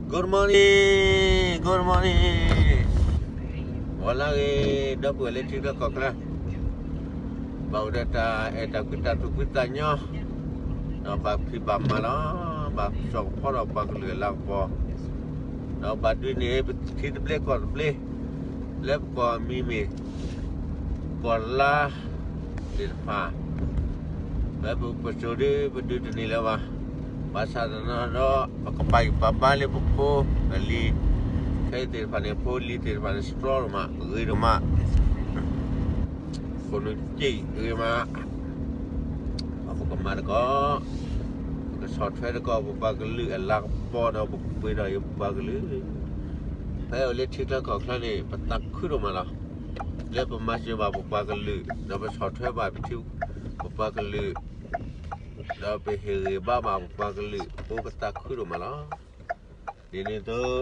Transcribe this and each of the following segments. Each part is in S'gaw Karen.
Good morning, good morning. ဂီၤလၢအဂ့ၤ ဒီပုၢ်ဝဲၢ်လၢထံချၢကီၢ်ချၢ, ဘၣ်အိၣ်ဒီးတၢ်အဲၣ်တၢ်ကွံတၢ်သူၣ်ဖှံသးညီ, ဒီးဘၣ်ဖံးဘၣ်မၤလီၤ, ဘၣ်စီၣ်ကဖီဒီးပှၤကလုာ်အလၤကပီၤ, ဒီးဘၣ်ဒုးန့ၢ်ပထံသဘျ့ကီၢ်သဘျ့, လၢပကီၢ်မံၤမ့ၢ် ကီၢ်လါသ့ၣ်တဖၣ်, ဖဲပစိၤဒ်ပဒုးတန့ၢ်လၢၤဘၣ်, ဘၣ်ဆၣ်သနာ်ဒီး ပကပာ်ဂံၢ်ပာ်ဘါလၢပဖိပလံၤ, ခဲအံၤသ့ၣ်တဖၣ်န့ၣ် ဖိလံၤသ့ၣ်တဖၣ်န့ၣ် strong ဒိၣ်မး ဂ့ၤဒိၣ်မး, ခိၣ်နူာ်စ့ၢ်ဂ့ၤမး, ပကမၤသကိး, ပကဆီၣ်ထွဲသကိးပပှၤကလုာ်အလၤကပီၤဒီးပပှ့ၤဒီးပပှၤကလုာ်, ဖဲအိၣ်လၢထံချၢကီၢ်ချၢန့ၣ် ပသးခုဒိၣ်မးလီၤ. လၢပမၤစၢၤဘၣ်ပပှၤကလုာ် ဒီးပဆီၣ်ထွဲဘၣ်ပထံ ပပှၤကလုာ်, ဒီးပဟ့ၣ်ဂံၢ်ဘါဘၣ်ပပှၤကလုာ်အဃိ ပသးခုဒိၣ်မးလီၤ. ဒ်န့ၣ်အသိး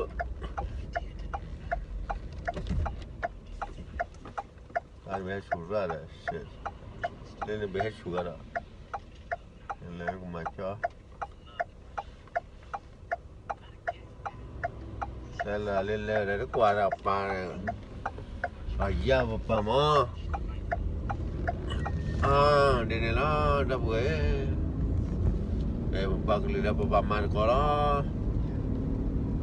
အဝဲဆူၣ်ရၣ်ဒီး လၢနဘၣ်ဟဲဆူၣ်ရၣ်ဒီး လဲၤကမၤကၠီ ဆဲလၢလၢလဲၤဒီးတကွၢ်ဒီးပၢ်, အယၢ်ပပၢ်မး, ဒ်န့ၣ်လီၤ ဒီပုၢ်ဝဲၢ်, ပပှၤကလုာ်ဒီးပဘၣ်မၤသကိးလီၤ.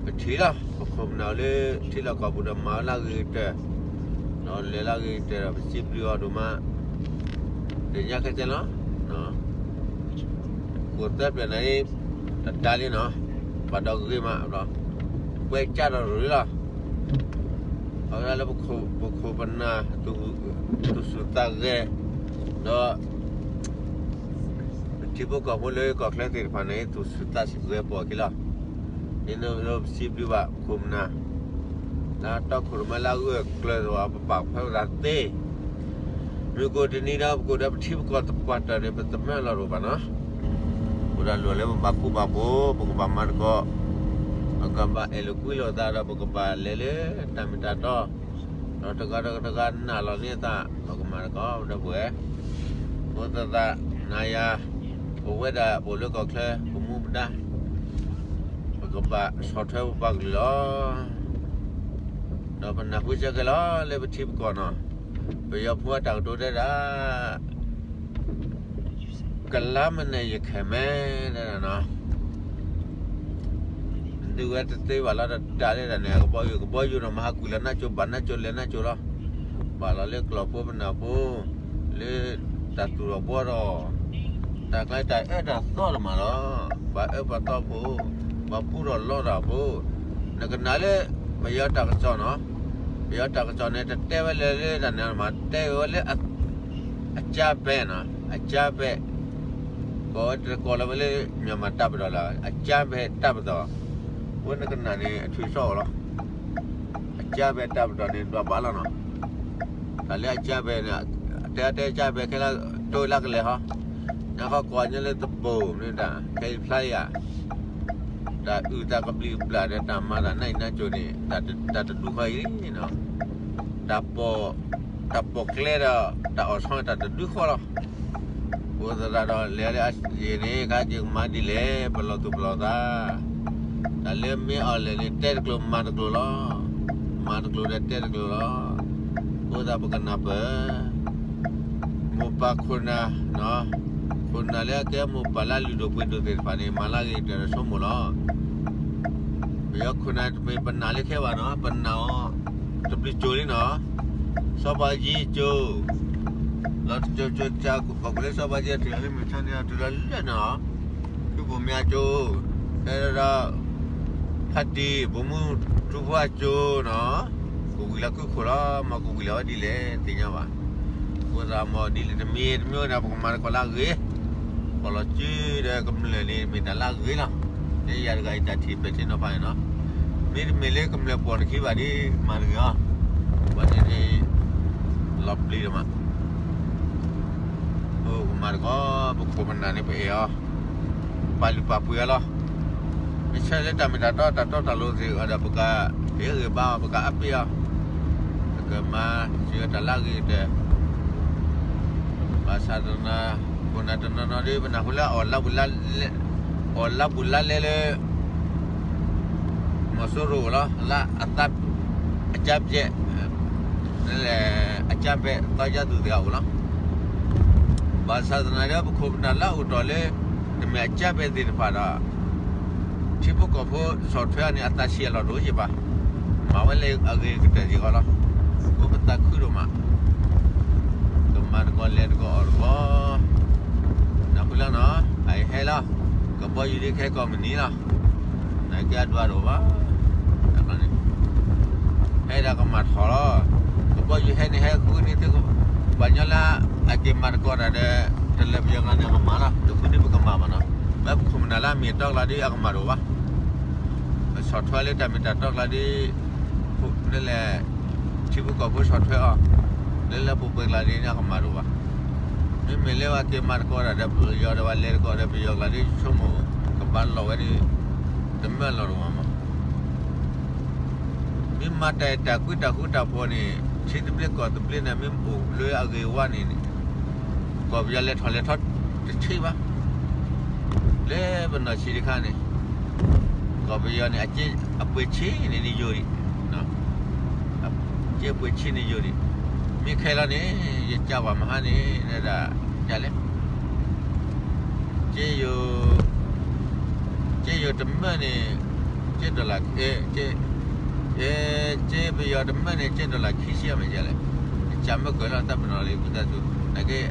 ပထံၣ်လီၤ ပခိၣ်ပနၢ်လၢထံလီၢ်ကီၢ်ပူၤဒီးမၤဝဲလၢအဂ့ၤကတၢၢ်, ဒီးလဲၤလၢအဂ့ၤကတၢၢ်ဒီးပစံးဘျုးအီၤဒိၣ်မး, သ့ၣ်ညါခဲကဲလီၤ. ကိၣ်သၢဖျၢၣ်န့ၣ် တဒါလံနီၤ, ပှၤဒီးဂ့ၤမး, ပှဲၤကၢ်ဒီးရ့လီၤ. အဝဲဒၣ်လၢပခိၣ်ပနၢ် သူၣ်ဆူၣ်သးဂဲၤ, ဒီး ပထံဖိကီၢ်ဖိလၢကီၢ်ချၢသ့ၣ်တဖၣ်န့ၣ် သူၣ်ဆူၣ်သးဂဲၤပိာ်အခံလီၤ. ဒ်န့ၣ်ဒီးပစံးဘျုးဘၣ်ပခိၣ်ပနၢ်, လၢတၢ်တီခိၣ်ရိၣ်မဲလၢအဂၢၢ်အကျၢၤဒီးပပာ်ဖၢဝဲဒၣ်သ့, မုၢ်ကိၣ်တနံၤဒီးပကိၣ်ဒီးပထံပကီၢ်သပှၢ်တၢၢ်န့ၣ် ပသမၢလီၤရိၤဘၣ်နီၤ, အိၣ်ဒၣ်လိၣ်လၢပဘၣ်ဃူဘၣ်ဖိး ပကဘၣ်မၤသကိး, ပကဘၣ်အဲၣ်လိာ်ကွံလိာ်သးဒီးပကဘၣ်လဲၤလၢတၢ်မ့ၢ်တၢ်တီ ဒီးတဂၤဒီးတဂၤနာ်လီၤန့ၢ်အသး ပကမၤသကိးဒီပုၢ်ဝဲၢ်, အဃိသတး နၤယၤ ပဝဲဒၣ်ပအိၣ်လၢကီၢ်ချၢ ပမူပဒါ ပကဘၣ်ဆီၣ်ထွဲပပှၤကလုာ်လီၤ. ဒီးပနၢ်ဟူစ့ၢ်ကီးလီၤ လၢပထံပကီၢ်နီၤ, ပယီၤဖိအတၢ်ကတိၤတဲဒၣ် ကလါမဲာ်န့ၣ် ယခဲၣ်မဲာ် တဲဒၣ်နီၤ, ဒုးဝဲတသ့ဘၣ်လီၤ တဒၣ်လဲာ်ဒၣ်န့ၣ် ကဘီယူၤ ကဘီယူၤနီၤ မၤဟးကွံာ်လီၤနၢ်ကၠိ ဘၣ်နၢ်ကၠိလဲၤနၢ်ကၠိလီၤ, ဘၣ်လီၤလၢကျီၢ်ဖိပနၢ်ဖိ လၢတၢ်သူၣ်ထီၣ်ဘှီထီၣ် တၢ်ကျဲတၢ်အၢတၢ်သီတမးလီၤ, ပှၤအၢပှၤသီဖိ, ပှၤပူထီၣ်လီတၢ်ဖိ, နကနၣ်လၢ ပယီၤတၢ်ကစီၣ်နီၤ, ပယီၤတၢ်ကစီၣ်န့ၣ် တတဲဝဲလၢလၢတၢ်န့ၣ်မး တဲဝဲလၢ အကြမ်းဖက်နီၤ, အကြမ်းဖက်, ကိးဝဲတကိးလၢၤဝဲလၢ မြန်မာ့တပ်မတော်လီၤ, အကြမ်းဖက်တပ်မတော်, အဃိနကနၣ်န့ၣ် အထုးစီၣ်အီၤလီၤ, အကြမ်းဖက်တပ်မတော်န့ၣ် ဒွးဘၣ်လီၤနီၤ, တၢ်လၢအကြမ်းဖက်န့ၣ် တဲတဲအကြမ်းဖက်ခဲလၢာ် တိၢ်လၢကလဲၤဟီ, နၢ်ဟီကွၢ်ညါလၢတပိၤမ့ၢ်တၢ် ခဲအံၤဖျါယၤ တၢ်အုၣ်တၢ်ကဘျံးကဘျၣ်ဒီးတၢ်မၤတၢ်နၢ်အံၤနၢ်ကၠိန့ၣ် တၢ်တဒူၣ်ဃီအံၤနီၤ, တၢ်ပိာ်, တၢ်ပိာ်ကျဲဒီး တၢ်အီၣ်ဆီတၢ်တဒူၣ်ဃီလီၤ. အဃိသတးဒီး လဲၤလၢအယံၤန့ၣ် ခါက့ၤကမၤဒ်လဲၣ် ပလီၢ်သူၣ်ပလီၢ်သး, တၢ်လၢမ့ၢ်အီၤလဲၣ်န့ၣ် တဲတကျိၤမၤတကျိၤလီၤ, မၤတကျိၤဒီးတဲတကျိၤလီၤ. အဃိသတးပကနၢ်ပၢၢ် မိၢ်ပၢ်ခိၣ်နၢ်, ခိၣ်နၢ်လၢအကဲမိၢ်ပၢ်လၢအလုၢ်ဒိၣ်ပှ့ၤဒိၣ်သ့ၣ်တဖၣ်န့ၣ် မၤလၢအဂ့ၤကတၢၢ်ဒီးဆိကမိၣ်လီၤ. ပယီၤခိၣ်နၢ်တမ့ၢ်ပနာ်လၢခဲဘၣ်နီၤ, ပနာ်အီၤ တဘျုးကၠိလံနီၤ, စီၤဘးယံကၠိ, လီၤတကၠိကၠိကၠိ ပှၤကွဲးလၢစီၤဘးယံတုၤလီၤလၢမုၢ်ထါန့ၣ် တုၤလီၤလၢနီၤ, ဖုဘိၣ်မၠးကၠိ, ဖဲဒီး ဖါတံၢ် ဗိုလ်မှူးထူဖီအကၠိနီၤ, ကဝံၤလီၤခုခိၣ်လီၤ, မ့ၢ်ကဝံၤလီၤဝဲဒ်လဲၣ် သ့ၣ်ညါဘၣ်. အဃိသတးမ့ၢ်ဒ်လဲၣ်တမံၤတမံၤဝဲဒၣ် ပကမၤသကိးလၢအဂ့ၤ, ပလီၤစုဒီးကမျၢၢ်န့ၣ် မ့ၢ်တၢ်လၢအဂ့ၤလီၤ. လၢယၤတဂၤအံၤတၢ်ထံၣ်ပဲာ်ထံနီၤဖးန့ၣ်နီၤ, မ့တမ့ၢ်လၢကမျၢၢ်ပိာ်တခံဘၣ်ဒီး မၤတဂ့ၤအီၤ, ဝဲန့ၣ်န့ၣ် လီၤပျံၤလီၤမး ပကမၤသကိး ပခိၣ်ပနၢ်န့ၣ် ပအဲၣ်အီၤ, ပာ်လုၢ်ပာ်ပှ့ၤအီၤလီၤ. မ့ၢ်ဆၢလၢတၢ်မ့ၢ်တၢ်တီ တၢ်တီတၢ်လိၤသ့ၣ်အီၤဒီး ပကဟ့ၣ်ဂံၢ်ဘါအီၤ ပကအပ့ၢ်အီၤ, ပကမၤစၢၤတၢ်လၢအဂ့ၤကတၢၢ်, ဘၣ်ဆၣ်သနာ် ခိၣ်နၢ်တနီၤနီၤဒီး ပနၢ်ဟူလၢအီၣ်လါပူၤလါလဲလၢ မီၤစိရိၤအိၣ်လီၤ, လၢအသး အကၢဖျဲး လၢ အကၢဖဲသီယါသူၣ်သ့ၣ်အအိၣ်လီၤ. ဘၣ်ဆၣ်သနာ်က့ ပခိၣ်ပနၢ်လၢအအိၣ်တ့ၢ်လၢ တမ့ၢ်အကၢဖဲသ့ၣ်တဖၣ်ဒီး ထံဖိကီၢ်ဖိဆီၣ်ထွဲအီၤန့ၣ် အသးဆံးအလီၢ်တအိၣ်ယဘၣ်, မၤဝဲလၢအဂ့ၤကတၢၢ်စ့ၢ်ကီးလီၤ. အိၣ်ပသးခုဒိၣ်မး, ကမၤသကိးလဲၤသကိးအီၣ်သကိး, နၢ်ဟူလီၤနီၤ, အဟဲလီၤ, ကဘီယူၤဒ်ခဲကိးမုၢ်နံၤလီၤ, နကဲအဒွးတအိၣ်ဘၣ်, ဟဲဒၣ်ကမၤထီၣ်လီၤ, ကဘီယူၤဟဲန့ၣ်ဟဲဃုန့ၣ်သု, ပှၤညီလၢအက့ၤမၤသကိးတၢ်ဒီး တလၢပယီၤဂၤန့ၣ် အကမၤလီၤ, တဃုန့ၣ်ပကမၤဘၣ်နီၤ, မ့ၢ်ပခိၣ်ပနၢ်လၢအမ့ၢ်တီကျါဒီးအကမၤတအိၣ်ဘၣ်, ပဆီၣ်ထွဲလၢတၢ်မ့ၢ်တၢ်တီကျါဒီး လၢလဲၣ် ထံဖိကီၢ်ဖိဆီၣ်ထွဲအီၤ, လၢလၢပှဲၤပှဲၤကျါဒ်န့ၣ် အကမၤတအိၣ်ဘၣ်. မ့မ့ၢ်လၢပှၤက့ၤမၤသကိးတၢ်ဒီးပယီၤဒီး ပှၤလဲၤသကိးဒီးပယီၤကျါဒ် ဆိကမိၣ်ကဘၣ်လီၤဝဲန့ၣ် တမၢလီၤတအိၣ်မး. မ့ၢ်မၤတၢ်အဲၣ်တၢ်ကွံတၢ်ဃူတၢ်ဖိးန့ၣ် ထံသဘျ့ကီၢ်သဘျ့န့ၣ် မ့ၢ်အိၣ်လၢအဂ့ၤဝါန့ၣ်န့ၣ် ကီၢ်ပယီၤလဲၤထီၣ်လဲၤထီတဆံးဘၣ်. လၢပနီၢ်ဆံးတခါန့ၣ် ကီၢ်ပယီၤန့ၣ် အပှ့ၤဆံးန့ၣ်န့ၣ်ယိာ်ဒံး, အပှ့ၤဆံးန့ၣ်ယိာ်ဒံး, မ့ၢ်ခဲလီၤန့ၣ် ယကးပှၤမဟါန့ၣ် ဒ်လဲၣ်, ကယိာ် ကယိာ်တမၢန့ၣ် က dollar က ကပယီၤတမၢန့ၣ် က dollar ခံဆံအမဲာ်ညါလဲၣ်, ကမၢကၢၤလီၤတၢ်ပနီၣ်လံ ပသးသူ, နာ်က့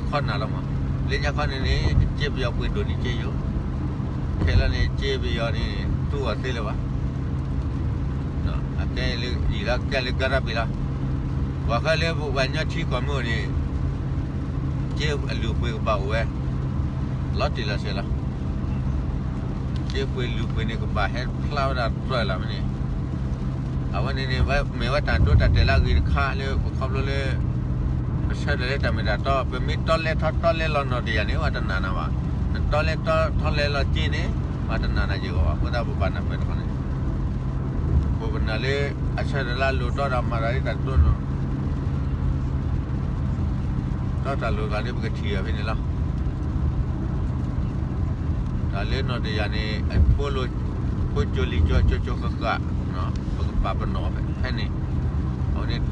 ခီနၤလီၤမး, လၢညါခီန့ၣ်န့ၣ် ကပယီၤပှ့ၤဒိၣ်န့ၣ်ကယိာ်, ခဲလီၤန့ၣ် ကပယီၤန့ၣ် တူၢ်အီၤသ့လၢၤဘၣ်, အကဲလၢအံၤလီၤ ကဲလၢကရၢပံၤလီၤ, ပှၤဃဲလၢပပှၤကညီထံကီၢ်မ့ၢ်အိၣ်န့ၣ် က့အလုၢ်အပှ့ၤကဘၣ်အိၣ်ဝဲ လီၤတံၢ်လီၤဆဲးလီၤ. က့ပှ့ၤလုၢ်ပှ့ၤန့ၣ် ကဘၣ်ဟဲဖျါဝဲဒၣ်တြဲၤလီၤမ့ၢ်န့ၣ်, အဝဲန့ၣ်န့ၣ် မ့ၢ်ဝဲတၢ်ဒိတၢ်တဲာ်လၢအဂ့ၤတခါလၢ ပခီဖျိလၢ ပဆၢထၢၣ်လၢတၢ်မ့ၢ်တၢ်တီ, ပမ့ၢ်တီလဲထီတီလဲလီၤနီၢ်တယၢ်န့ၣ် ပှၤတနာ်နၤဘၣ်, နတီလဲထီတီလဲလီၤက့န့ၣ် ပှၤတနာ်နၤယဂီၢ်ဘၣ်, အဃိသတးပဘၣ်နၢ်ပၢၢ်တခီန့ၣ် ခိၣ်ပနၢ်လၢ အဆၢထၢၣ်လၢအလိၤတီဒီးမၤတၢ်လၢတၢ်တတိၢ်နီၢ် ဒီးတၢ်လိၣ်ဂၤလၢပကထံၣ်အီၤဖဲန့ၣ်လီၤ. တၢ်လၢနီၢ်တယၢ်န့ၣ် အဖိလၢ ဖိကၠိလံာ်ကၠိကၠိကၠိဃၣ်ဃၣ်, ပကပာ်ပနီၣ်ဖဲန့ၣ်, အဝဲန့ၣ်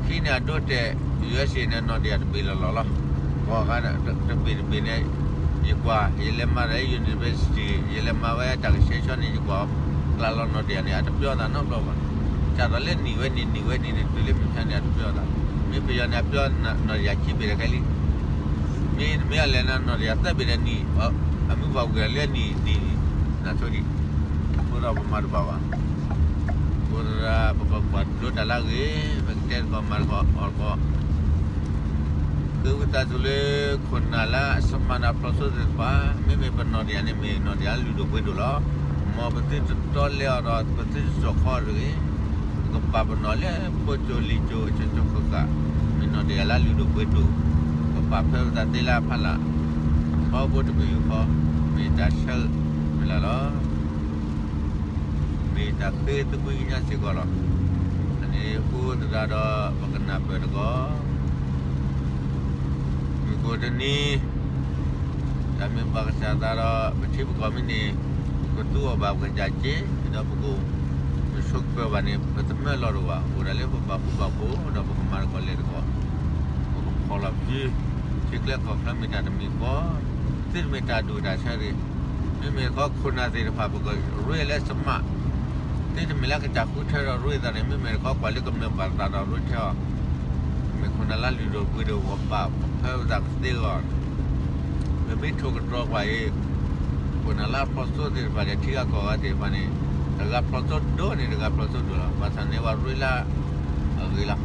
ခံန့ၣ်အဒိတဲာ် ယူၢ်အ့ၣ်စ့ၣ်န့ၣ် နီၢ်တယၢ်တဘ့ၣ်လီၤလီၤလီၤ, ပှၤဂၤတဘ့ၣ်တဘ့ၣ်န့ၣ် ယကွၢ် ယလဲၤမၤတၢ်လၢ university ယလဲၤမၤဝဲတၢ်ကဆှဲကဆှီန့ၣ် ယကွၢ် ကျးလီၤနီၢ်တယၢ်န့ၣ် အတပျီသးနီတဘျီဘၣ်, စးထီၣ်လၢနံၣ်ဝဲနံၣ် နံၣ်ဝဲနံၣ်န့ၣ် တုၤလၢမုၢ်ဆါန့ၣ် အတပျီသး, မ့ၢ်ပယီၤန့ၣ် အပျီနီၢ်တယၢ်ခံဘ့ၣ်တခဲလံ, မ့ၢ်မ့ၢ်အလဲၤနၤနီၢ်တယၢ်သၢဘ့ၣ်ဒီးနံၣ်, အမုၢ်ပှၢ်ဝံၤလၢနံၣ်နံၣ် နၤဆိဒံး, အဃိဒီးပမၤတဘၣ်ဘၣ်, အဃိဒီးပကကွၢ်ဒိတၢ်လၢအဂ့ၤ, ပကတဲသကိးမၤသကိးအီၣ်သကိး ဃ့ဝံသးစူၤလၢ ခိၣ်နၢ်လၢအစမါနၢ်ဖျိးစိသ့ၣ်တဖၣ်, မ့မ့ၢ်ပနီၢ်တယၢ်န့ၣ်မ့ၢ်နီၢ်တယၢ်လုၢ်ဒိၣ်ပှ့ၤဒိၣ်လီၤ. မ်ပသုတတီလဲအီၤဒီး ပသုတစိာ်ခီတဂ့ၤ, ပကပာ်ပနီၣ်လၢဖိကၠိလံာ်ကၠိကၠိကၠိဃၣ်ဃၣ်, မ့ၢ်နီၢ်တယၢ်လၢလုၢ်ဒိၣ်ပှ့ၤဒိၣ်, ပကပာ်ဖၢပသးသ့လၢအဖီလာ်, ထီဘိတကယုၢ်ဃီ, မ့ၢ်တၢ်ဆၢမုၢ်လၢ်လီၤ. မ့ၢ်တၢ်ဃ့သကွံာ်ကညးစ့ၢ်ကီးလီၤ. အန့ၣ်အဃိသတးဒီး ပကနၢ်ပၢၢ်တကီၢ်, မုၢ်ကိၣ်တနံၤ, တၢ်မ့ၢ်ဘၣ်ကစၢ်သးဒီး ပထံပကီၢ်မ့ၢ်န့ၣ် ပကသူအီၤဘၣ်ပကစၢ်စ့, ဒီးပကအိၣ် ပဆိးကပၢၤဘၣ်န့ၣ် ပတမၢလီၤတအိၣ်ဘၣ်, အိၣ်ဒၣ်လၢပဘၣ်ဃူဘၣ်ဖိး ဒီးပကမၤသကိးလဲၤသကိး, ပကဖီၣ်လီၤပစု, ထံကျဲကီၢ်ချၢမ့ၢ်တၢ်တမံၤဃီ, သုတမ့ၢ်တၢ်ဒိၣ်တၢ်ဆၢတဂ့ၤ, မ့မ့ၢ်တခီခိၣ်နၢ်သ့ၣ်တဖၣ် ပကရ့လၢ smart, သုတမ့ၢ်လၢကစၢ်ဃုထၢဒီးရ့သးန့ၣ် မ့မ့ၢ်တခီကွၢ်လၢကမျၢၢ်ပာ်သးဒီးရ့ထဲအီၤ, မ့ၢ်ခိၣ်နၢ်လၢလုၢ်ဒိၣ်ပှ့ၤဒိၣ် ပကပာ်ဖၢပသးကသ့အဂီၢ်, ပမ့ၢ်ထိၣ်ကတြီကွၢ်အံၤ, ခိၣ်နၢ်လၢအဖျိးစိသ့ၣ်တဖၣ်ဒီး ထံဂၤကီၢ်ဂၤသ့ၣ်တဖၣ်န့ၣ်, တဂၤဖျိးစိဒိၣ်န့ၣ် တဂၤဖျိးစိဒိၣ်လီၤ. ဘၣ်ဆၣ်န့ၣ် ပှၤရ့လၢအဂ့ၤလီၤ.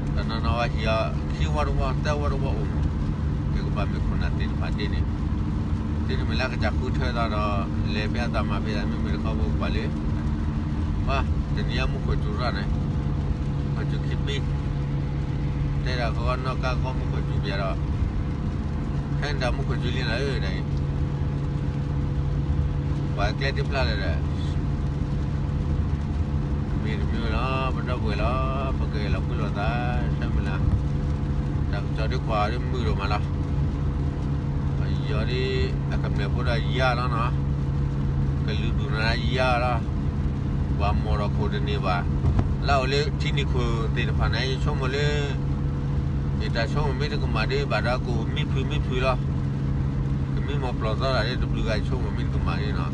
တနီၤနီၤဝဲဟံၣ်အီၤ ခံဝီတဝီ သၢဝီတဝီအိၣ်မး, ယကဘၣ်မ့ၢ်ခိၣ်နၢ်သ့ၣ်တဖၣ်ဒ်န့ၣ်, သုတမ့ၢ်လၢကစၢ်ဃုထၢသးဒီး လဲၤဖဲအသးမၤဖဲသး မ့မ့ၢ်တခီပကကွၢ်လၢ ပှၤတနံၤအမူခိၣ်စူၤရၣ်န့ၣ်, ခိၣ်စူၤခံဘံ, တဲဒၣ်ဃီနီၢ်ကါဃီမူခိၣ်စူၤပျဲဒီး, ဖဲဒၣ်မူခိၣ်စူၤလံနၤဧၢဒၣ်အံၤ, ပှၤကျဲတဖျါလၢၤဒီး, မ့ၢ်တမ့ၢ်လီၤ ပဒီပုၢ်ဝဲၢ်လီၤ, ပကအဲၣ်လီၤကွံလိာ်သး, ဆၢမုၢ်လၢ်, တၢ်ကစီၣ်ဒ်ကွၢ်ဒ်မုာ်ဒိၣ်မးလီၤ. ဒ်အကမျၢၢ်ဖိဒီးယါလီၤနီၤ, ကလုာ်ဒူၣ်နၤယါလီၤ, ပှၤမိာ်ထီၣ်ခိၣ်တန့ၢ်ဘၣ်, လၢအအိၣ်လၢထံနံၤခိၣ်သ့ၣ်တဖၣ်န့ၣ် ယဆိကမိၣ်လၢ ယတၢ်ဆိကမိၣ်မ့ၢ်တကမၣ်ဒ်ဘၣ်ဒီး ကအိၣ်မံဖုးမံဖုးလီၤ, ကမံမီၢ်ပျီၢ်သီတၢ်ဒ်တဘျုးဂၤ ယဆိကမိၣ်မ့ၢ်တကမၣ်ဒ်နီၤ,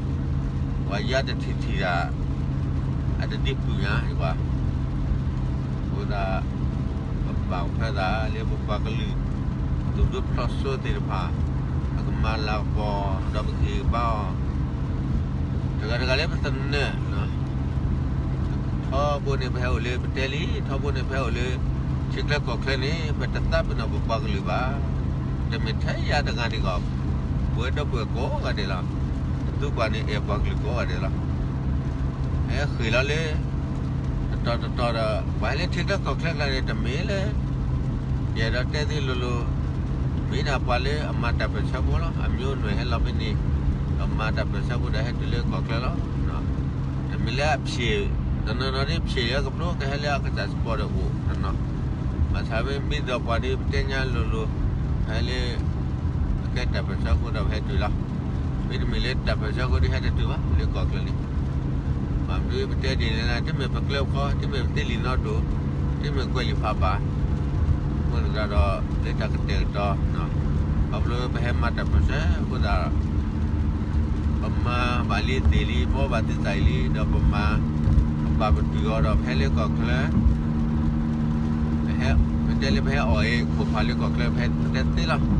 ပှၤယါတထံၣ်ထံၣ်တၢ် အတဒ့ဖုးညါ ယကွၢ် အဃိသတး ပပာ်ဖၢသးလၢပပှၤကလုာ် သူၣ်ဒိၣ်ဖျီစိသ့ၣ်တဖၣ် ပကမၤလၤကပီၤ ဒီးပကဟ့ၣ်ကဘါအီၤ တဂၤတဂၤလၢပသနၢၣ်, ထီဘိန့ၣ်ပဟဲအိၣ်လၢပတဲလံ, ထီဘိန့ၣ်ပဟဲအိၣ်လၢ ထံချၢကီၢ်ချၢန့ၣ် ပတသးပ့ၤနီၣ်ပပှၤကလုာ်ဘၣ်, တမ့ၢ်ထဲယၤတဂၤဒံးကီး, ပဝဲဒီပုၢ်ဝဲၢ်ကိးဂၤဒဲးလီၤ, ပသုပှၤန့ၣ်အဲၣ်ပှၤကလုာ်ကိးဂၤဒဲးလီၤ, ဟဲဃ့ၢ်လီၤလၢ တတီၤတတီၤဒီး ပှၤဟဲလၢထံချၢကီၢ်ချၢကျါန့ၣ် တမ့ၢ်လၢ ယအဲၣ်ဒိးတဲသုလိၤလိၤ, မ့ၢ်ဒၣ်ပှၤလၢအမၤတၢ်ပၢၢ်ဆၢဖိလီၤ, အမျိုးအနွယ်ဟဲလီၤဖဲန့ၣ်, ဒီးမၤတၢ်ပၢၢ်ဆၢဖိဒီးဟဲတုၤလၢကီၢ်ချၢလီၤ, တမ့ၢ်လၢအဖျဲး, တနီၤနီၤဒ်ဖျဲးလၢကဖျိကဟဲလၢအကစၢ်စပီၤဒီးအိၣ်တနီၤ, ဘၣ်ဆၣ်မ့ၢ်မ့ၢ်ဒီးပှၤဒ်ပတဲညါလိၤလိၤ, ဟဲလၢ အကဲတၢ်ပၢၢ်ဆၢဖိဒီးပဟဲတုၤလီၤ, မ့တမ့ၢ်လၢတၢ်ပၢၢ်ဆၢဖိဒ်ဟဲတတုၤဘၣ်လၢကီၢ်ချၢန့ၣ် ဘၣ်မနုၤပတဲဒ်န့ၣ်လဲၣ်, တမ့ၢ်ပကျဲပဃီ, တမ့ၢ်ပသ့လံာ်နီၣ်ဒိၣ်, တမ့ၢ်ကွဲးလံာ်ဖးဘၣ်, အဃိသတးဒီး လၢတၢ်ကတဲာ်ကတီၤ, ခီဖျိပဟဲမၤတၢ်ပၢၢ်ဆၢအဃိသတး ပမၤဘၣ်လံသ့ၣ်လံ, ပအီဘၣ်သ့ၣ်သၣ်အံၤလံ, ဒီးပမၤ ပပာ်ပတုာ်အီၤဒီး ပဟဲလၢကီၢ်ချၢ ပဟဲ, ပတဲလၢပဟဲအီၣ်အံၤ ခိၣ်ဖးလၢကီၢ်ချၢ ပဟဲတဲသ့လီၤ. အ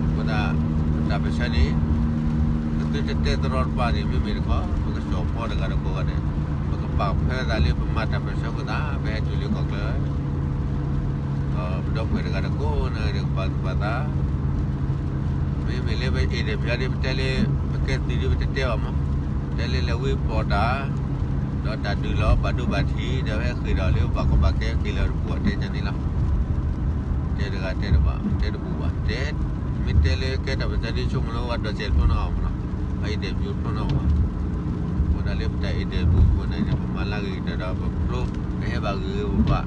ဃိသတး တၢ်ပၢၢ်ဆၢန့ၣ် ပသုတတဲတရီတပါန့ၣ် မ့မ့ၢ်တခီ ပကစီၣ်ဖီတဂၤဒီးကိးဂၤဒဲး, ပကပာ်ဖၢသးလၢပမၤတၢ်ပၢၢ်ဆၢအဃိသတး ပဟဲတုၤလၢကီၢ်ချၢ ဒီးပဒီပုၢ်ဝဲၢ်တဂၤဒီးကိးဂၤဒဲး ကပာ်သူၣ်ပာ်သး, မ့မ့ၢ်လၢပအဲၣ်ဒိးပယီၤဒ်ပတဲလၢ ပကဲသုးဒ်ပတတဲဘၣ်မး, တဲလၢလဲၤဝံပီၣ်တၢ်, ဒီးတၢ်ဒုးလီၤဘၣ်ဒိဘၣ်ထံး ဒီးဟဲဃ့ၢ်ဒီးလၢဘၣ်ကီဘၣ်ခဲက့ၤလီၤတပူၤ အတဲညါန့ၣ်လီၤ. တဲတဂၤတဲတဘၣ် တဲတဘူၣ်ဘၣ်, တဲ, မ့ၢ်တဲလၢကဲတၢ်ပၢၢ်ဆၢဒ်ဆိကမိၣ်လၢပှၤဒီးစဲးဖျိနီၣ်အီၤမးနီၤ, ပှၤအဲၣ်ဒိးပယီၤဖျိနီၣ်အီၤဘၣ်. အဃိသတးလၢပတၢ်အဲၣ်ဒိးပူၤအဃိန့ၣ် ပမၤလၢဂ့ၤကတၢၢ်ဒီးပဖျိ ပဟဲဘၣ်ဂ့ၤဂ့ၤဘၣ်ဘၣ်,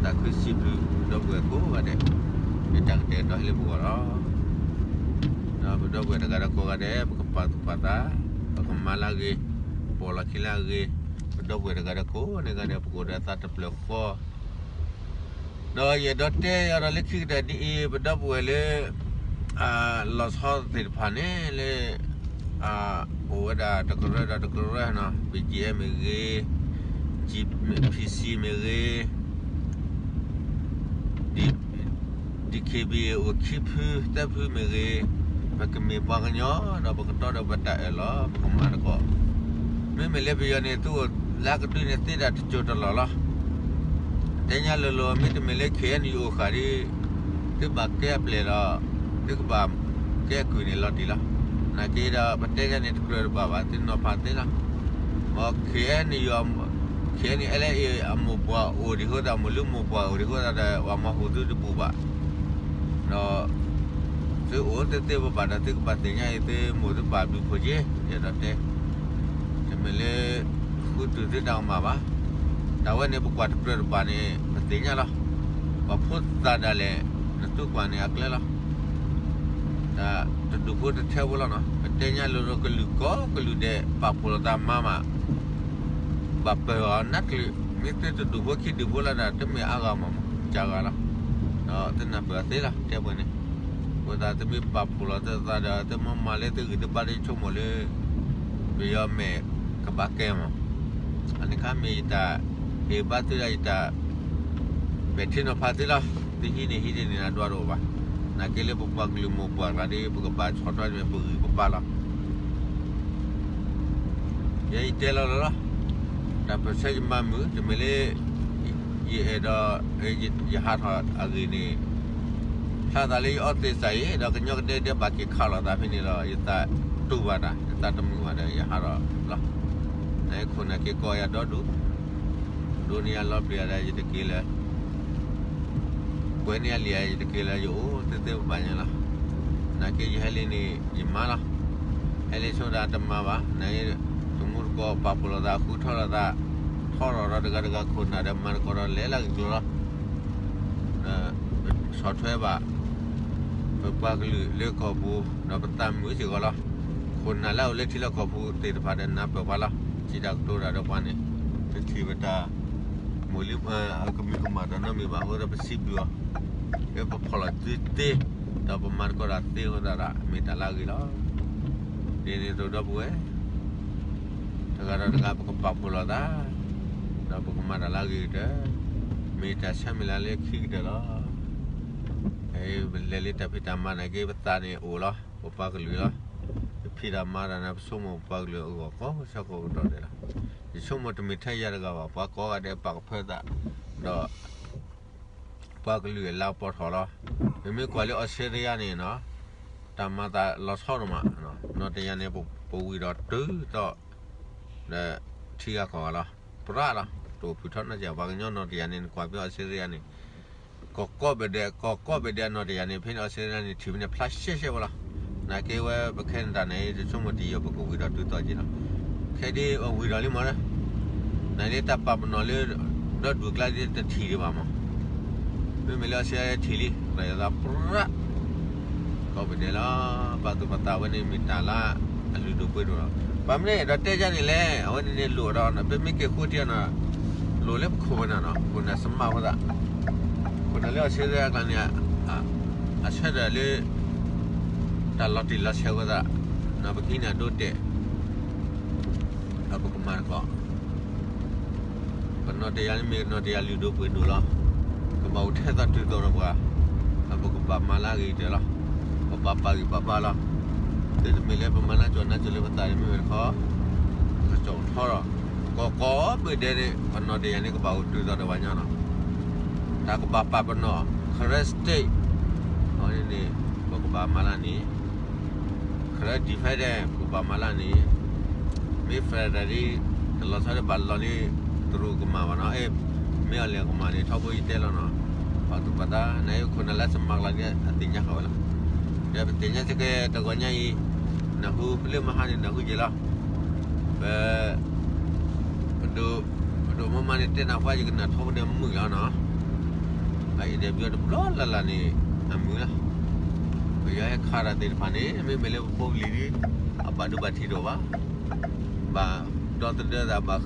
သးခုစံးဘျုးပဒီပုၢ်ဝဲၢ်ကိးဂၤဒဲး, လၢတၢ်ကတဲာ်ကတီၤဟဲလၢပဂီၢ်လီၤ. ဒီးပဒီပုၢ်ဝဲၢ်တဂၤဒီးကိးဂၤဒဲး ပကပာ်သူၣ်ပာ်သး, ပကမၤလၢဂ့ၤ, ပီၣ်လီၤခံလၢဂ့ၤ, ပဒီပုၢ်ဝဲၢ်တဂၤဒီးကိးဂၤဒဲး ပကအိၣ်ဒီးသးတဖျၢၣ်ဃီ ဒီးယအဲၣ်ဒိးတဲအီၤဒီးလၢခံကတၢၢ်ဒ်အံၤ, ပဒီပုၢ်ဝဲၢ်လၢ လီၤဆီသ့ၣ်တဖၣ်န့ၣ်လၢ အိၣ်ဝဲဒၣ်တကရၢဒီးတကရၢနီၤ, BGF မ့ၢ်ဂ့ၤ, PC မ့ၢ်ဂ့ၤ, DKBA အိၣ်ခံဖုသၢဖုမ့ၢ်ဂ့ၤ, ပကမ့ၢ်ပှၤကညီဒီးပကတီဒီးပတၢ်အၢၣ်လီၤ ပကမၤသကိး, မ့မ့ၢ်လၢပယီၤန့ၣ် သုအိၣ်လၢကဒုန့ၣ်သ့ဒၣ်တစိၢ်တလီၢ်လီၤ. တဲညါလိၤလိၤ မ့တမ့ၢ်လၢ KNU အိၣ်ဃာ်ဒီး သုဘၣ်ကဲအပျဲၢ်ဒီး သုကဘၣ်ကဲအကုၢ်န့ၣ်လီၤတံၢ်လီၤ. နာ်က့ဒီး ပတဲညါန့ၣ်တကြၢးတဘၣ်ဘၣ် သုနီၤဖးသ့လီၤ. အ KNU, KNLA အမိၢ်ပှၢ်အိၣ်ဒံးအဃိသတး မိၢ်လုၢ်မိၢ်ပှၢ်အိၣ်ဒံးအဃိသတးဒီး ပှၤမၤဟူးသုတဘူၣ်ဘၣ် ဒီး သုအိၣ်သ့သ့ပဘၣ်ဒီး သုကဘၣ်သ့ၣ်ညါအံၤ သုမိၢ်သုပၢ်ဘျုးဖှိၣ်က့ ယအဲၣ်ဒိးတဲ, တမ့ၢ်လၢ ဃုတုၤသုတၢ်ကမၣ်ဘၣ်. တၢ်ဝဲန့ၣ် ပကွၢ်တကြၢးတဘၣ်န့ၣ် ပသ့ၣ်ညါလီၤ. ပှၤဖိသၣ်ဒၣ်လဲာ် နသုကွၢ်န့ၣ်အကျဲလီၤ. တၢ်တဒူၣ်ဖိတထဲဖိလီၤနီၤ. ပတဲညါလိၤလိၤ ကလုာ်ကိးကလုာ်ဒဲး ပာ်ဖှိၣ်လိာ်သးမၤမး ဘၣ်ပၢၢ်အီၤနးတချုး, မ့ၢ်သုတဒူၣ်ဖိခံဒူၣ်ဖိလီၤဒီး တမ့ၢ်အါဂၤမး ကဂၤလီၤ. ဒီးသုနၢ်ပၢၢ်အီၤသ့လီၤ တဲပှဲၤန့ၣ်. အဃိသတးသုမ့ၢ်ပာ်ဖှိၣ်လိာ်သးဒီး သုမၤမၤလၢသုဂံၢ်သုဘါဒီး ယဆိကမိၣ်လၢ ပယီၤမဲာ်ကဘၣ်ကဲမး. အန့ၣ်ခါမ့ၢ်ယတၢ်ဟ့ၣ်ဘါသုဒီးယတၢ် ပဲာ်ထံနီၤဖးသုလီၤ. သုဟံးန့ၢ်ဟံးတန့ၢ်န့ၣ် ဒွးတအိၣ်ဘၣ်. နာ်က့လၢပပှၤကလုာ်မိၢ်ပှၢ်ကျါဒီး ပကဘၣ်ဆီၣ်ထွဲန့ၣ် ပဂံၢ်ပဘါလီၤ. ယဲယတဲလီၤလီၤလီၤ. တၢ်ပၢၢ်ဆၢယမၤမုာ် တမ့ၢ်လၢ ယအဲၣ်ဒိး ယဟးထီၣ်အဂ့ၢ်န့ၣ် ဖျါသးလၢယအီသံးစၢ်အံၤ ဒီးကညီကဒဲကဒဲဘၣ်က့ၤခးလိာ်သးဖဲန့ၣ်ဒီး ယသးတူၢ်ဘၣ်တၢ် ယသးတမုာ်ဘၣ်ဒီးယဟးထီၣ်လီၤ. နခိၣ်နၢ်က့ၤကိးယၤဒီဒူၣ် ဒိးန့ၢ်ယၤလီၤပျံၤဒီးယတက့ၤလၢၤ ကွဲးန့ၢ်အလံာ်ယတက့ၤလၢၤ ယအိၣ်သ့သ့ဘၣ်ဘၣ်ညါလီၤ. နာ်က့ယဟဲလံန့ၣ် ယမၤလီၤ. ဟဲလံဆိဒၣ်တမၤဘၣ် န တမူတကိးပာ်ဖှိၣ်လိာ်သး ဃုထၢလိာ်သး ထီၣ်ထီၣ်ဒီးတဂၤတဂၤခိၣ်နၢ်ဒီး မၤသကိးဒီးလဲၤလၢဂ့ၢ်ကျိၤလီၤ. ဆီၣ်ထွဲဘၣ် ပပှၤကလုာ်လၢကီၢ်ပူၤ ဒီးပသးမုာ်စ့ၢ်ကီးလီၤ. ခိၣ်နၢ်လၢအအိၣ်လၢထံလီၢ်ကီၢ်ပူၤသ့ၣ်တဖၣ်ဒီးနၢ်ပၢၢ်ပှၤလီၤ. စံးတၢ်ကတိၤတၢ်ဒီးပှၤန့ၣ် ပထံၣ်ပတၢ် မိၢ်လံ ကမံၤကမၣ်တၢ်နီတမံၤဘၣ်အဃိဒီး ပစံးဘျုးအီၤ လၢပဖီၣ်လီၤသုသ့ ဒီးပမၤသကိးတၢ်သ့အဃိသတးဒီး မ့ၢ်တၢ်လၢအဂ့ၤလီၤ. ဒ်န့ၣ်အသိးဒီပုၢ်ဝဲၢ် တဂၤဒီးတဂၤပကပာ်ဖှိၣ်လိာ်သး ဒီးပကမၤတၢ်လၢအဂ့ၤကတၢၢ်, မ့ၢ်တၢ်ဆၢမုၢ်လၢ်လၢခံကတၢၢ်လီၤ. ပလဲၤလၢတၢ်ဖံးတၢ်မၤနာ်က့ ပသးန့ၣ်အိၣ်လီၤ. ပပှၤကလုာ်လီၤ. ပဖံးတၢ်မၤတၢ်န့ၣ် ပဆိကမိၣ်ပှၤကလုာ်အဂီၢ်ကိးဆၢကိးကတီၢ်ဒဲးလီၤ. ယဆိကမိၣ်တမ့ၢ်ထဲယၤတဂၤဘၣ်, ပှၤကိးဂၤဒဲးပာ်ကဖၢသး ဒီး ပှၤကလုာ်အလၤကပီၤထီၣ်လီၤ. ပမ့ၢ်ကွၢ်လၢအီစထြ့လယါန့ၣ်နီၤ, တၢ်မၤသးလီၤဆီဒိၣ်မး, နီၢ်တယၢ်န့ၣ် ပဝံၤဒီးတုၤသီၣ် ဒီးထံဂၤကီၢ်ဂၤလီၤ. ပြးလီၤ, တအိၣ်ဖုးထီၣ်နီတစဲး. ပှၤကညီနီၢ်တယၢ်န့ၣ် နကွၢ်ဖဲအီစထြ့လယါန့ၣ် ကီၢ်ကိးဘ့ၣ်ဒဲး, ကီၢ်ကိးဘ့ၣ်ဒဲးနီၢ်တယၢ်န့ၣ် ဖဲန့ၣ်အီစထြ့လယါန့ၣ် ထံၣ်ဖဲန့ၣ်ဖျါရှဲရှဲဝဲလီၤ. နာ်က့ဝဲပခဲန့ၣ်တၢ်န့ၣ် ယဆိကမိၣ်တယံာ်ပကဝံၤဒီးတုၤသီၣ်က့ၤလီၤ. ခဲဒ်အဝံၤဒီးလံမး, နလၢတၢ်ပာ်ပနီၣ်လၢ ဒီဒူၣ်အကျါဒ်တထံၣ်ဒံးဘၣ်မး. မ့မ့ၢ်လၢအီစထြ့လယါထံၣ်လံ, ရၤယသးပြး ကိးဘ့ၣ်ဒဲးလီၤ. ပာ်သူၣ်ပာ်သးဝဲန့ၣ်မ့ၢ်တၢ်လၢအလုၢ်ဒိၣ်ပှ့ၤဒိၣ်လီၤ. ဘၣ်မနုၤဒီးတဲယါန့ၣ်လဲၣ်, အဝဲန့ၣ်န့ၣ်လိၣ်ဒီး ပမ့ၢ်က့ၤဃိထံအီၤနီၤ, လိၣ်လၢပခိၣ်ပနၢ်နီၤ, ခိၣ်နၢ်စမးအဃိသတး, ခိၣ်နၢ်လၢအီစထြ့လယါအကျါန့ၣ် အဆၢထၢၣ်လၢ တၢ်လီၤတံၢ်လီၤဆဲးအဃိသတး, နီၤပကဟံးန့ၢ်အဒိတဲာ် ဒီးပကမၤသကိး ပနီၢ်တယၢ်န့ၣ်မ့ၢ်နီၢ်တယၢ်လုၢ်ဒိၣ်ပှ့ၤဒိၣ်လီၤ. ကဘၣ်အိၣ်ထဲသိးတုၤသိးဒီးပှၤ, ဒီးပကဘၣ်မၤလၢအဂ့ၤကတၢၢ်လီၤ. ပဘၣ်ပာ်ဂံၢ်ပာ်ဘါလီၤ. သုတမ့ၢ်လၢပမၤနၢ်ကၠီၣ်နၢ်ကၠီၣ်လၢပသးန့ၣ် မ့ၢ်ဝဲတခီ, ကစီၣ်ထီဒီး ကီၢ်ကိးဘ့ၣ်ဒဲးန့ၣ် ပနီၢ်တယၢ်န့ၣ် ကဘၣ်အိၣ်တုၤသိးဒီးပှၤညီနီၤ. တၢ်ကဘၣ်ပာ်ပနီၣ် Karen State အဝဲန့ၣ်န့ၣ် ပကဘၣ်မၤလၢန့ၣ် Karen Defense ပကဘၣ်မၤလၢန့ၣ်, မ့ၢ် federal ဒ် တလီၤဆီလၢဘၣ်လီၤလံ တရူးကမၣ်ဘၣ်နီၤ, အဲၣ် မ့ၢ်အီၤလဲၤကမၣ်န့ၣ် ထီဘိယတဲလီၤနီၤ, ပာ်သူၣ်ပာ်သး နအဲၣ်ခိၣ်နၢ်လၢစမးကျါန့ၣ် အသ့ၣ်ညါဃာ်ဝဲလီၤ. ဒီးပသ့ၣ်ညါစ့ၢ်ကီးတဂီၤညါအံၤ, နၢ်ဟူလၢမဟါန့ၣ် နၢ်ဟူက့ၤလီၤ. ပ ပဒိၣ် ပဒိၣ်မါမါန့ၣ် တဲနၢ်ဟူယကနၣ်ထီဘိန့ၣ်မုာ်လီၤနီၤ. အအံၤဒီးပယီၤတဘျီလၢ်လၢ်န့ၣ် အမုာ်လီၤ. ပယီၤဟဲခးတၢ်သ့ၣ်တဖၣ်န့ၣ် မ့မ့ၢ်လၢပဖိပလံၤဒ် အဘၣ်ဒိဘၣ်ထံးတအိၣ်ဘၣ်. ဘၣ်ဒီသဒၢသး ဘၣ်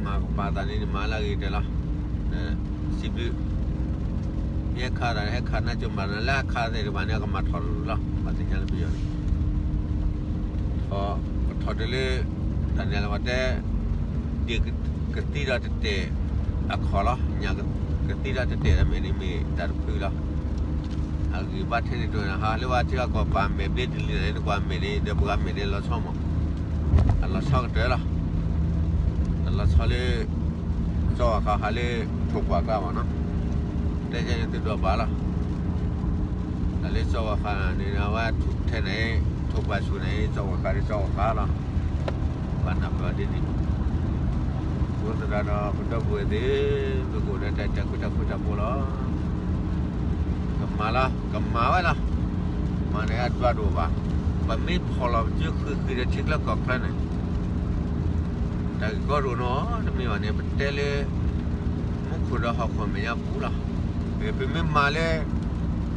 မၤကပာ်သးန့ၣ် မၤလၢအဂ့ၤကတၢၢ်လီၤ. စံးဘျုး မ့ၢ်ဟဲခးတၢ် ဟဲခးနၢ်ကၠိမး လၢအခးသ့ၣ်တဖၣ်န့ၣ် အကမၤထီၣ်တရူးလီၤ. ပှၤသ့ၣ်ညါလၢပယီၤန့ၣ် ထီၣ် ကထီၣ်တုၤလၢ တၢ်န့ၣ်လၢပှၤတဲ ဒ့ၣ်ကသံဒီးတတဲာ်အခီၣ်လီၤ. ညၣ်ကသံဒီးတတဲာ်ဒီးမဲာ်န့ၣ်မ့ၢ်တၢ်တဖုလီၤ. အဂံၢ်ဘါထဲန့ၣ်တအိၣ်န့ၣ် ဟးလၢဝဲထံဂၤကီၢ်ပၤမဲာ်ဘျ့တလံၤန့ၣ် နကွၢ်မဲာ်န့ၣ် ဒီးပှၤမဲာ်န့ၣ်လီၤဆီမး, အလီၤဆီကတၢၢ်လီၤ. တလီၤဆီလၢ ကၠီဂီၤဃးဟးလၢ ထိၣ်ပှၢ်ကျါဘၣ်နီၤ, တဲကဲန့ၣ်သုဒိးဘၣ်လီၤ. တၢ်လၢကၠီဂီၤဃးန့ၣ် အဝဲထဲန့ၣ် ထိၣ်ပှၢ်ဆူၣ်န့ၣ် ကၠီဂီၤဃးလၢကၠီဂီၤဃးလီၤ. ဘၣ်နၢ်ပၢၢ်ဒ်န့ၣ် အဃိသတးဒီး ပဒီပုၢ်ဝဲၢ်သ့ၣ် ပကအိၣ်ဒီးတၢ်အဲၣ်တၢ်ကွံတၢ်ဃူတၢ်ဖိးလီၤ. ကမၤလီၤ ကမၤဝဲလီၤ. မၤန့ၣ်အဒွးတအိၣ်ဘၣ်. ပမ့ၢ်ဖီၣ်လီၤပစုဃံးဃံးဒီးထံချၢကီၢ်ချၢန့ၣ် တၢ်ဂ့ၢ်ကီတအိၣ်နီတမံၤဘၣ်န့ၣ် ပတဲလၢ မူခိၣ်ဒီးဟီၣ်ခိၣ်မဲာ်ညါပူၤလီၤ. ပမ့ၢ်မၤလၢ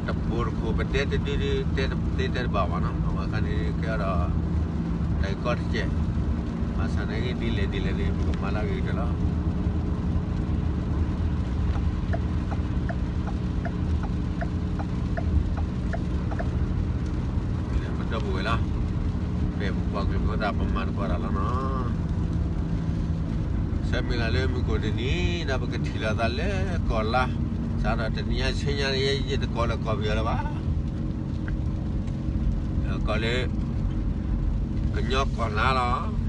တဘိၣ်တခိၣ် ပတဲတဒုဒု တဲတသ့တဲတဘၣ်ဘၣ်နီၤ. အဝဲခါန့ၣ်ကဲဒီး တၢ်ဂ့ၢ်ကီတကဲး, ဘၣ်ဆၣ်န့ၣ်ဂ့ၤ ဒ်လဲၣ်ဒ်လဲၣ်န့ၣ် ပကမၤလၢအဂ့ၤကတၢၢ်လီၤ. ပဒီပုၢ်ဝဲၢ်လီၤ. ဖဲပပှၤကလုာ်ဖိသး ပမၤသကိးတၢ်လီၤနီၤ. ဆၢမုၢ်လၢ်လၢမုၢ်ကိၣ်တနံၤ ဒီးပကထံၣ်လိာ်သးလၢကီၢ်လါ, စးထီၣ်တနံၤညါဆူညါ ယဲယတကိးလၢကီၢ်ပယီၤလၢၤဘၣ်. ကီၢ်လၢ ကညီကီၢ်လါလီၤ. က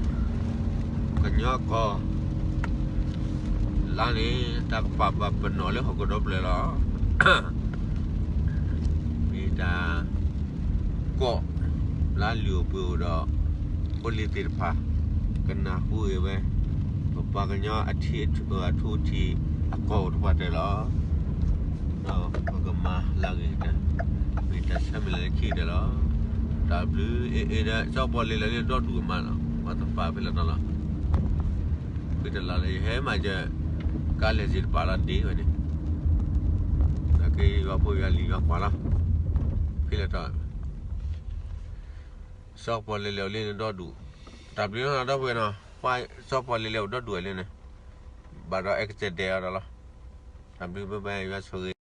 ညီကီၢ်လါန့ၣ် တၢ်ကပာ်ပနီၣ်လၢဟီၣ်ခိၣ်ဒီဖျၢၣ်လီၤ. မ့ၢ်တၢ် ကီၢ်လၢလုၢ်အိၣ်ပှ့ၤအိၣ်ဒီး ဖိလံၤသ့ၣ်တဖၣ် ကနၢ်ဟူဂ့ၤဝဲ ပပှၤကညီအထံအထူအထူအထံးအကီၢ်အိၣ်တဖၣ်တဲလီၤ. ဒီးပကမၤလၢအဂ့ၤကတၢၢ်, မ့ၢ်တၢ်ဆၢမုၢ်လၢ်လၢခံကတၢၢ်လီၤ. တၢ်ဘျုးအ့ၣ်အ့ၣ်ဒီး ကၠီဘီလ့လၢလၢဒီဒူၣ်ကမၣ်လီၤ. ပှၤတပာ်ဖဲလဲၣ်နီၤလီၤ. ဖဲတလါလၢယဟဲမၤစၢၤ ကါလဲၤစ့ၢ်တပာ်လီၤဒ့ဝဲန့ၣ်, နာ်က့ယွၤဖိယွၤလံၤယွၤကွၢ်လီၤ. ဖဲလဲၣ်တၢ် စီၤပီလဲၤလဲၤအိၣ်လၢန့ၣ်ဒီဒူၣ်, တၢ်ဘျုးလီၤနီၤ ဒီပုၢ်ဝဲၢ်နီၤ, ပှၤစီၤပီလဲၤလဲၤအိၣ်ဒီဒူၣ်ဝဲလၢန့ၣ်, ဘၣ်ဒီးအဲကစၢၢ်ဒဲးအီၤဒီးလီၤ. တၢ်ဘျုး bye bye ယွၤဆိၣ်ဂ့ၤ.